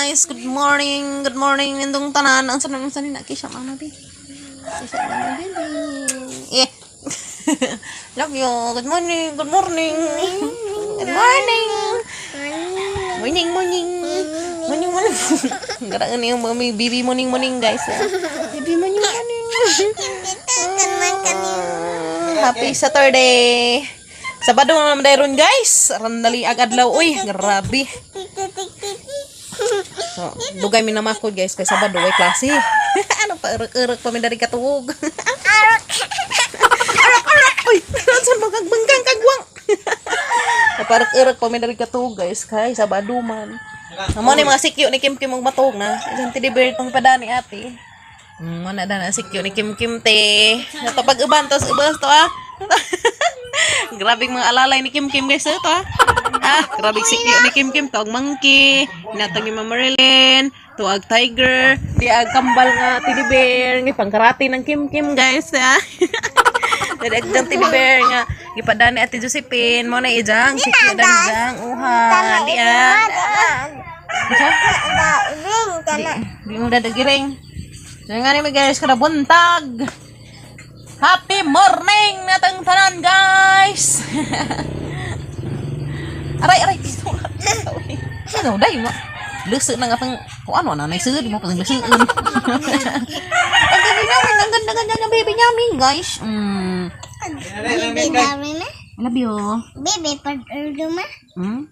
Guys. Good morning. Good morning nindong tanan. Ang sanan sa nina kisha mama bi. Kisha mama baby. Eh. Love you. Good morning. Good morning. Good morning. Morning, morning. Morning, morning. Garaan yung mami, baby morning, morning, guys. Baby morning, morning. Ah, happy Saturday. Sabado na naman dayron, guys. Randali ag adlaw, uy, grabe. So, dugay mi namakod, guys, kay Sabado way klase. Ano pa urek-urek pa mi dari katuog. Arok arok. Uy, saan ba kagbangkang kagwang? Parang-urek pa mi dari katuog, guys, kay Sabado man. Amo ni mga sikyo ni Kim Kim og matuog na. Isang teddy bear tong padani ate. Mo na na sikyo ni Kim Kim te. Natapag uban tos ubas to ah. Grabing mga alalay ni Kim Kim, guys, ito ah. Ah, grabe sikyo ni Kim Kim tuag monkey, natag ni Mama Marilyn, tuag tiger, di ag kambal nga teddy bear, ni pangkarate ng Kim Kim, guys, ah. Dali ag teddy bear nga gipadani Ate Josephine mo na ijang sikyo dan jang uha di ah. Isa? Di, di mo dadagiring. So nga ni guys, kada buntag. Happy morning natang tanan, guys. Aray aray pisto. Ano dai mo? Luso na nga pang kung ano na nay sud mo pang lusoon. Ang ganda namin, ang ganda ganda ng baby namin, guys. Baby dami na. I love you. Baby pag ma.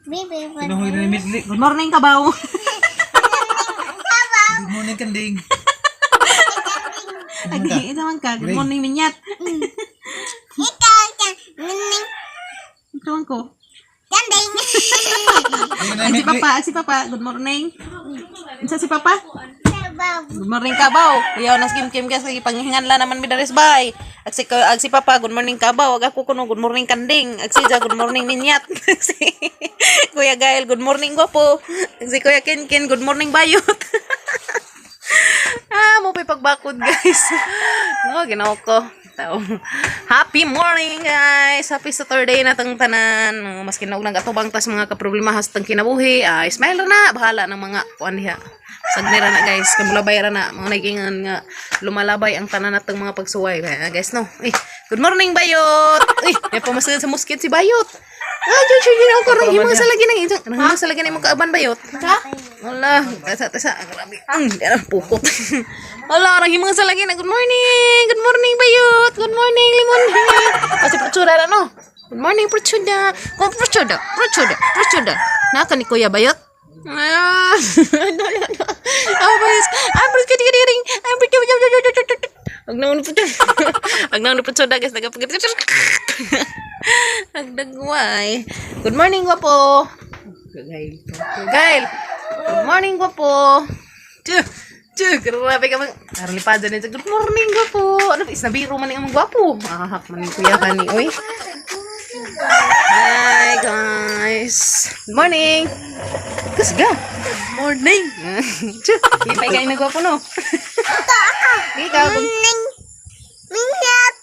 Baby pag Good morning, kabaw. Good morning, kanding. Agi, ito man ka. Good morning, minyat. Ikaw ka. Nining. Ito man ko. Kanding. Ay, si Papa, si Papa. Good morning. Unsa si Papa? Sabaw. Good morning, kabaw. Kuya nas Kim Kim, guys, lagi panghingan naman mi daris bay. Ag si Papa, good morning, kabaw. Ag ako kuno, good morning, kanding. Ag si Ja, good morning, minyat. Ag si Kuya Gael, good morning, gwapo. Ag si Kuya Ken Ken, good morning, bayot. Ah, mo pa'y pagbakod, guys. No, ginawa ko. Tao. Happy morning, guys! Happy Saturday na tang tanan. No, maski na og nagatubang tas mga kaproblema tang kinabuhi, ah, smile ra na, bahala ng mga kuan diha. Sagnira na, guys, kamulabay ra na, mga nagingan nga lumalabay ang tanan natang mga pagsuway. Kaya, guys, no. Eh, good morning, Bayot. Eh, may pamasigad sa muskit si Bayot. Ah, Diyo, Diyo, Diyo, ako rang himang sa lagi ng ito. Rang himang sa lagi ng imong kaaban, Bayot. Ha? Wala, tasa, tasa, grabe. Ang, di na, pukot. Wala, rang himang sa lagi na. Good morning, good morning, Bayot. Good morning, Limon. Kasi prutsura na, no? Good morning, prutsura. Kung prutsura, prutsura, prutsura. Naka ni Kuya Bayot? Ah, no, no, no. Ah, Bayot. Ah, prutsura, ah, prutsura. Ag naon po. Ag naon po guys, nagapag. Agdagway. Good morning, gwapo. Gail. Gail. Good morning, gwapo. Chu. Chu, grabe ka mang. Arlipad na ito. Good morning, gwapo. Ano ba, isnabiro man ang gwapo. Ahak man yung kuya kani, oy. Hi, guys. Good morning. Kusga. Good morning. Chu, hindi pa ikaw na gwapo, no? Ikaw, good Ning. Minyat.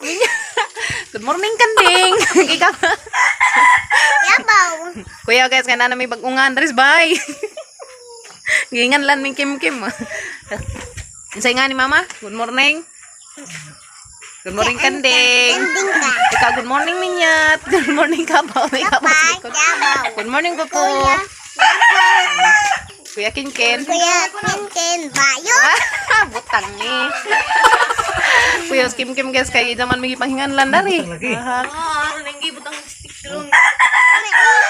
Good morning, kanding. Ikaw. Yabaw. Kuya, guys, kaya na may bagungan. Daris, bye. Gingan lan ming Kim Kim. Insay nga ni Mama. Good morning. Good morning, kanding. Kanding ka. Ikaw, good morning, minyat. Good morning, kabaw. May kabaw sa Bye. likod. Yabaw. Good morning, po. Kuya. Kuya Kinkin. Kuya Kinkin. Bayot. Ah, butang ni. Kuya Kim Kim, guys, kay naman may panghingan lan dari. Ah,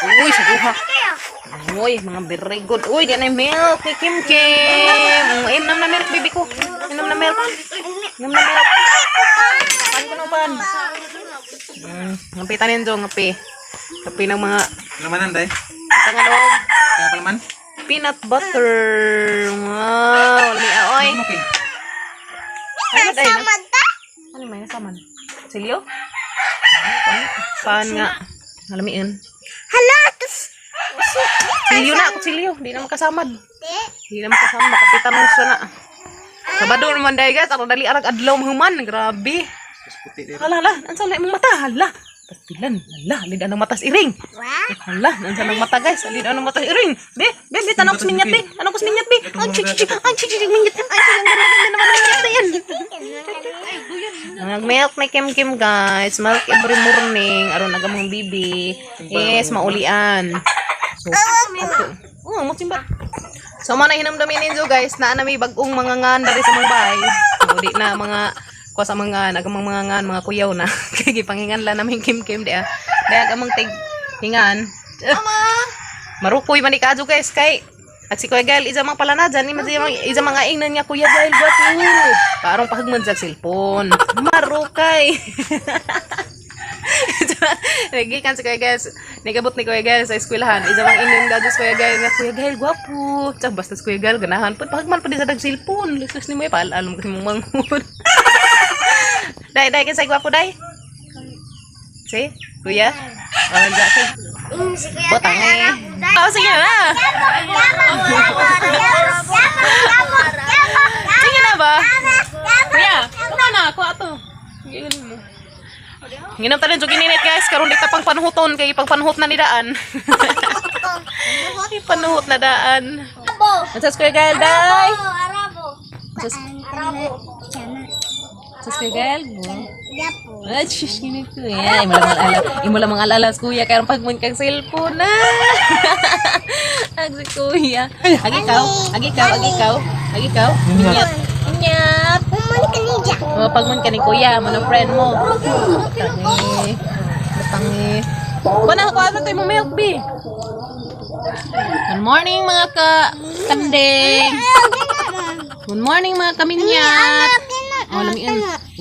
uy, sa duha. Uy, mga very good. Uy, di na yung milk ni Kim Kim. Inom na milk, baby ko. Inom na milk. Inom na milk. Pan ko na pan. Ngapi tanin do, ngapi. Ngapi ng mga Lamanan, day. isang ano, Kaya palaman? Peanut butter. Wow, lami aoy. Okay. Ano day na? Samad ta. Ano may nasaman? Silyo? Pan nga. Alamiin. Hala. Tus. Silyo na, silyo. Di na makasamad. Di na makasama. Makapitan mo na. Sabado naman dahil, guys. Araw dali arag adlaw mahuman. Grabe. Tapos puti dito. Hala, hala. Ang na imong mata. Hala. Pastilan. Hala, lid ang matas iring. Wah. Hala, nandiyan ang mata, guys. Lid ang mata iring. Be, be, be, tanong ko minyat, be. Tanong ko minyat, be. Ang chik chik, ang chik chik minyat. Ay, ang ganda ganda naman ang minyat na yan. Nag-milk na Kim Kim, guys. Milk every morning. Aron nagamang bibi. Yes, maulian. So, ato. Oh, mo simba. So, mo na hinamdamin ninyo, guys, na may bagong mga ngan dari sa mga bahay. So, di na mga kuha sa mga nagamang mga ngan, mga kuyaw na. Kay gipangingan lang namin Kim Kim di ah. Di agamang tig hingan. Marukoy man ni kaadyo, guys, kay at si Kuya Gael, isa mang pala na dyan, isa mga ingnan niya, Kuya Gael, guwapo. Parang pahagman sa cellphone. Marukay. Nagikan si Kuya Gael, nagabot ni Kuya Gael sa eskwelahan. Isa mang ingnan daw si Kuya Gael nga, "Kuya Gael, gwapo." Tsaka basta si Kuya Gael, ganahan po. Pahagman pa din sa dag cellphone. Lislis ni mo, paalalom kasi mong manghud. Day, day, kinsay gwapo, day? Si? Kuya? Oh, Jackie. Si Kuya Botang eh. Oh, sige na. Sige na ba? Kuya, kuha na, kuha to. Giyon mo. Nginam tayo jud gininit, guys, karon di ta pang panuhuton kay pang panuhot na ni daan. Panuhot na daan. Arabo. Unsa Kuya Gael day? Arabo. Unsa Arabo. Unsa Kuya Gael? Yapo. Ay, shush, kini kuya. Imo lang alala. Imo lang mga alala kuya kay pagmun kang cellphone na. Ag si kuya. Agi ikaw, agi ikaw, agi ikaw, agi ikaw. Minyat. Minyat. Umon ka niya. Oh, pagmun ka ni kuya, mo na friend mo. Tangi. Tangi. Kuha na, kuha na tayo mo milk, bi. Good morning, mga ka kanding. Good morning, mga kaminyat. Oh, lami.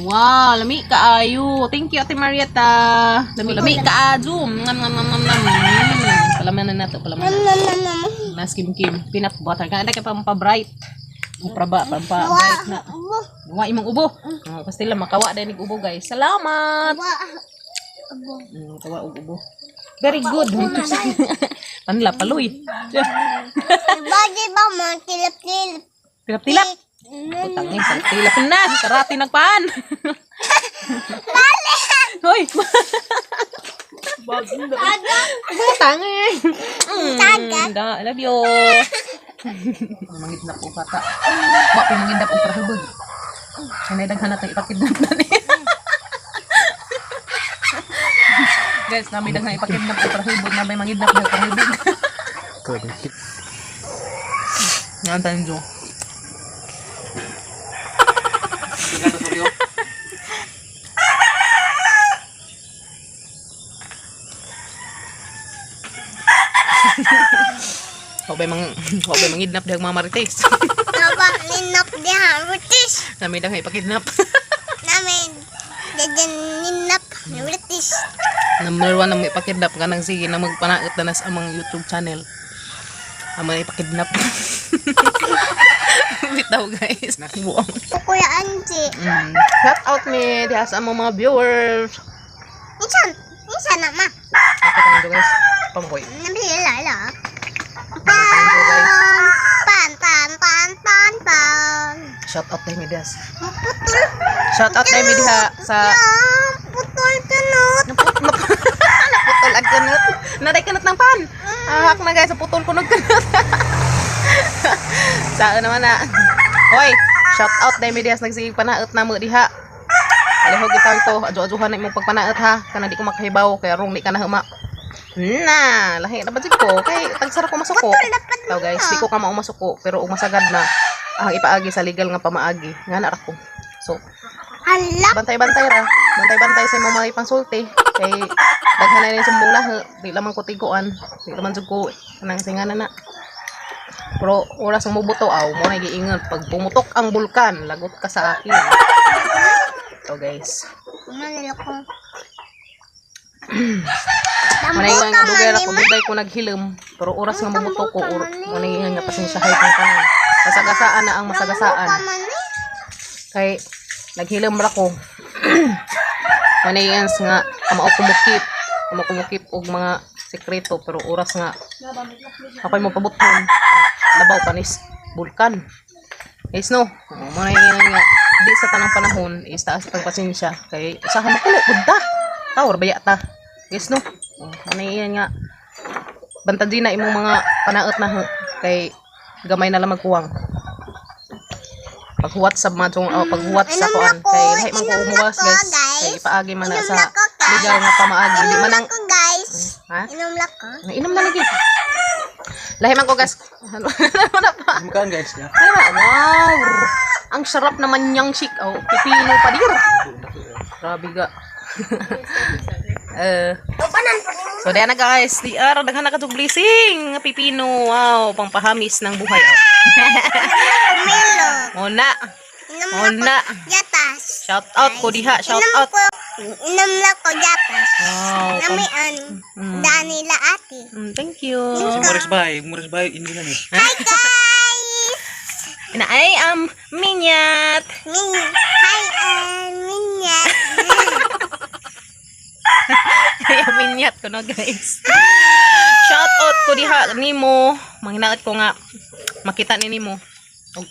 Wow, lami kaayo. Thank you, Ate Marieta. Lami, lami kaayo. Ngam, ngam, ngam, ngam, ngam. Palaman na nato, palaman na. Nas kim kim, peanut butter. Kaya ka pa pa-bright. Praba, pa bright na. Wa imong ubo. Oh, pastila makawa din nig ubo, guys. Salamat. Kawa og ubo. Very good. Panla paloy. Bagi ba mga tilap-tilap? Tilap-tilap. Putang ina, tilap na. Karati nagpaan. Bale. Hoy. Putang eh. Da, I love you. Mangidnap ko kata. Wa pa mangidnap og prahubog. Kanay daghan na tong ipakidnap na ni. Guys, nami daghan ipakidnap og prahubog, na may mangidnap na prahubog. Nga tayo Jo. Gato sorry. Wa bay mangidnap dahil mga marites. Napa ninap diha British. Nami daghan ipakidnap. Namin jajan ninap British. Number 1 na may ipakidnap kanang sige na magpanaot na nas amang YouTube channel. Amang ipakidnap. Bitaw, guys. Buong. Kuya Anji. Shout out me diha sa among mga viewers. Minsan, minsan na ma. Ako tayo, guys. Pamboy. Nabili la. Pan, pan, pan, pan, pan, pan. Shout out tayo diha. Putol. Shout out tayo diha sa Putol kanot. Naputol ang kanot. Naday kanot ng pan. Ahak na, guys, putol ko ng kanot. Saan naman na. Hoy, shout out dahil medias nagsigig panaot na mo diha. Alihog itaw ito, adyo-adyohan na imong pagpanaot ha. Kana di ko makahibaw, kaya rong di ka na huma. Na, lahi na ba jud ko? Kay tagsara ko masuko. Taw, guys, di ko ka mao masuko, pero og masagad na ang ipaagi sa legal nga pamaagi. Nga na ra ko. So, Hala. bantay-bantay ra. Bantay-bantay sa imong mga ipangsulti. Kay daghan na rin sumbong lahi. Di lamang ko tiguan. Di lamang jud ko kanang singana na. Pero oras ng mubuto aw mo na giingon pag pumutok ang bulkan, lagot ka sa akin. Ito, guys. Maniloko. Manay nga dugay ra ko dugay ko naghilom. Pero oras nga mubuto ko or mo na giingon nga pasensya hay kang tanan. Masagasaan na ang masagasaan. Kay naghilom ra ko. Manay nga amao kumukip. Amao kumukip og mga sekreto pero oras nga ako'y mapabuton. Labaw panis bulkan. Guys, no. Mo na yun nga di sa tanang panahon is taas pang pasensya kay usaha makulo pud ta. Tawar baya ta. Guys, no. Oh, ano iyan nga. Bantad din na imong mga panaot na ho. Kay gamay na lang magkuwang. Paghuwat sa mga tong, oh, paghuwat sa Inom kuan na ko, kay lahi man ko inom na umuwas, ko, guys. guys. Kay ipaagi man na Inom sa na ko, guys. legal nga pamaagi. Di Inom man na ang ko, guys. Ha? Inom na ko. Inom na lagi. Lahi man ko, guys. Ano na pa? Makaan, guys, ya. Ay, wow! Ang sarap naman niyang shake. Oh, pipino pa dir. Grabe ga. Eh. So, diyan na, guys. Di ara daghan na katong blessing. Pipino. Wow, pangpahamis ng buhay. Oh. Milo. Muna. Inom na Muna. ko gatas. Shout out ko diha. Shout Inom out. ko, inom na ko gatas. Wow. Namian. Danila ate. Thank you. Si Morris Bay, Morris Bay, hindi na ni. Hi, guys! And I am Minyat. Min Hi, Minya. I am Minyat ko no, guys. Shout out ko diha nimo. Manghinaot ko nga makita ni nimo. Og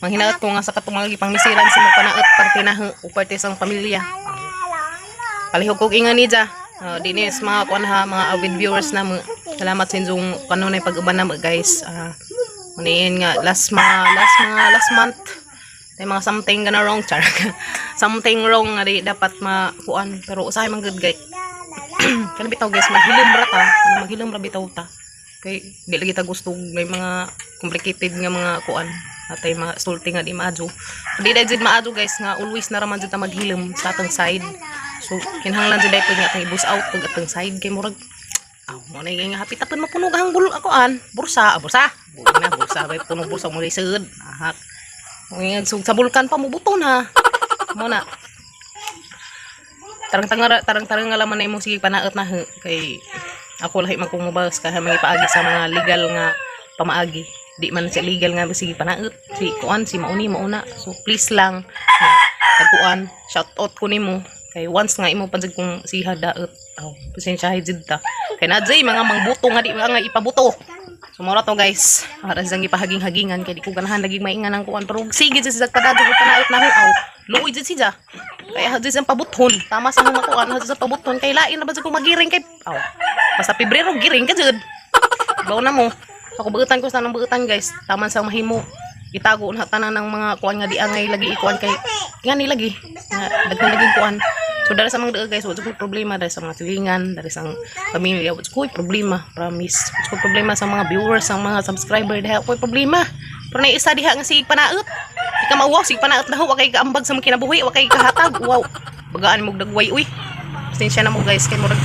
manghinaot ko nga sa katong mga gipangmisiran sa mga panaot parte na o parte sa pamilya. Palihog kog ingan ni ja. Oh, dinis mga kuan ha, mga avid viewers na mo. Salamat sa inyong kanunay pag-uban na mo, guys. Ah, uh, nga last mga last month may mga something gonna wrong, char. Something wrong nga di dapat makuan, pero usahay man good, guys. Kana bitaw, guys, maghilom ra ta. Ano, maghilom ra bitaw ta. Kay di lagi ta gusto og may mga complicated nga mga kuan atay mga sulti nga di maadyo. Di dahil jud maadyo, guys, nga always na ra man jud ta maghilom sa atong side. So kinahanglan jud daytoy nga atong i-boost out pag atong side kay murag aw mo na nga happy tapon mapuno ang bul ako an bursa, ah, bursa. Bulo na bursa bay puno bursa mo lisod. Ahak. Nga sa bulkan pa mo buto na. Mo na. Tarang tangara tarang tarang nga laman na imong sige panaot na he. Kay ako lahi man kong mubas kaya mga ipaagi sa mga legal nga pamaagi, di man siya legal nga sige panaot si kuan si mauni mauna. So please lang nga pagkuan, shout out ko nimo kay once nga imo pa jud kung siha daot, aw pasensya jud ta kay na jay mga mangbuto nga di nga ipabuto. So mao ra to, guys, para sa gipahaging-hagingan kay di ko ganahan lagi maingan ang kuan, pero sige jud sa padadyo ko panaot na ho, aw luoy jud siya kaya jud siyang pabuthon tama sa mga kuan jud sa pabuthon kay lain na ba jud ko magiring kay aw basta Pebrero giring ka jud. Baw na mo. Ako buutan ko sa nang buutan, guys. Taman sa mahimo. Itago na tanan ng mga kuan nga di angay lagi ikuan kay nga ni lagi. Nga daghan lagi kuan. So dara sa mga daan, guys, wala ko problema dara sa mga tulingan, dara sa pamilya, wala ko problema, promise. Wala ko problema sa mga viewers, sa mga subscriber diha ko problema. Pero na isa diha nga sige panaot. Di ka mauwaw, sige panaot na ho, wa kay kaambag sa mga kinabuhi, wa kay kahatag. Wow. Bagaan mo dagway uy. Pasensya na mo, guys, kay murag.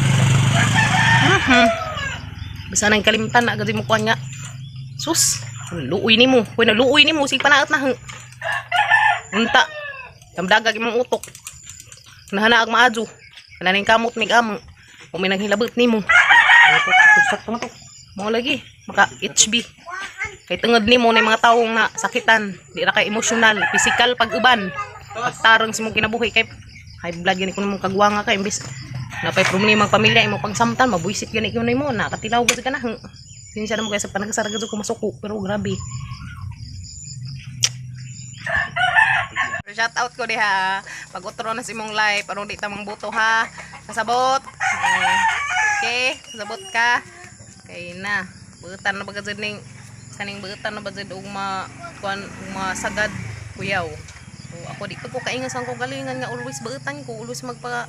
Basta nang kalimtan na agad mo kuan nga. Sus, luoy nimo. Hoy, naluoy nimo sige panaot na. Ho. Unta. Damdagag imong utok. Nahana ang maadyo. Kananing kamot mig amo. O may naghilabot nimo. Tugsak pa na to. Mo lagi maka HB. Kay tungod nimo na yung mga tawong na sakitan, di ra kay emotional, physical pag uban. Pagtarong sa imong kinabuhi kay high blood gani kuno mong kagwanga ka imbes napay problema ang pamilya imo pang samtan mabuisit gani kuno nimo na katilaw gud ka na. Sinsya na mo kay sa panagsara gud ko masuko pero grabe. Shout out ko diha. Pag utro na sa imong live, aron di ta mangbuto ha. Kasabot. Eh, okay, kasabot ka. Kay na. Buutan na ba jud ning kaning buutan na ba jud og ma kuan og masagad kuyaw. So ako di pa ko kaingan sa akong galingan nga always buutan ko, always magpa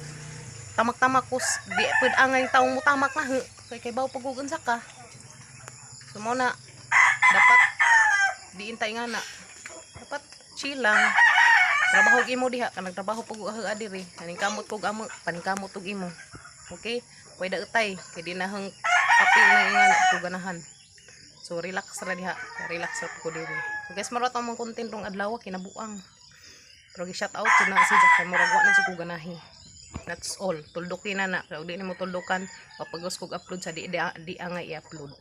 tamak-tamak ko di pud angay taong mo tamak na he. Kay kay baw pag unsa ka. So mo na dapat diintay nga na. Dapat chill lang. Trabaho og imo diha, kanang trabaho pug ah diri. Kaning kamot kog amo, paningkamot og imo. Okay? Pwede utay kay di na hang papel na inga na ko ganahan. So relax ra diha, relax ra ko diri. So guys, maro ta mong content rong adlaw kinabuang. Pero gi-shout out jud na si Jack kay murag wa na jud ko ganahi. That's all. Tuldukin na na. Kaya di nimo tuldukan, mapagos kog upload sa di, di, di angay i-upload.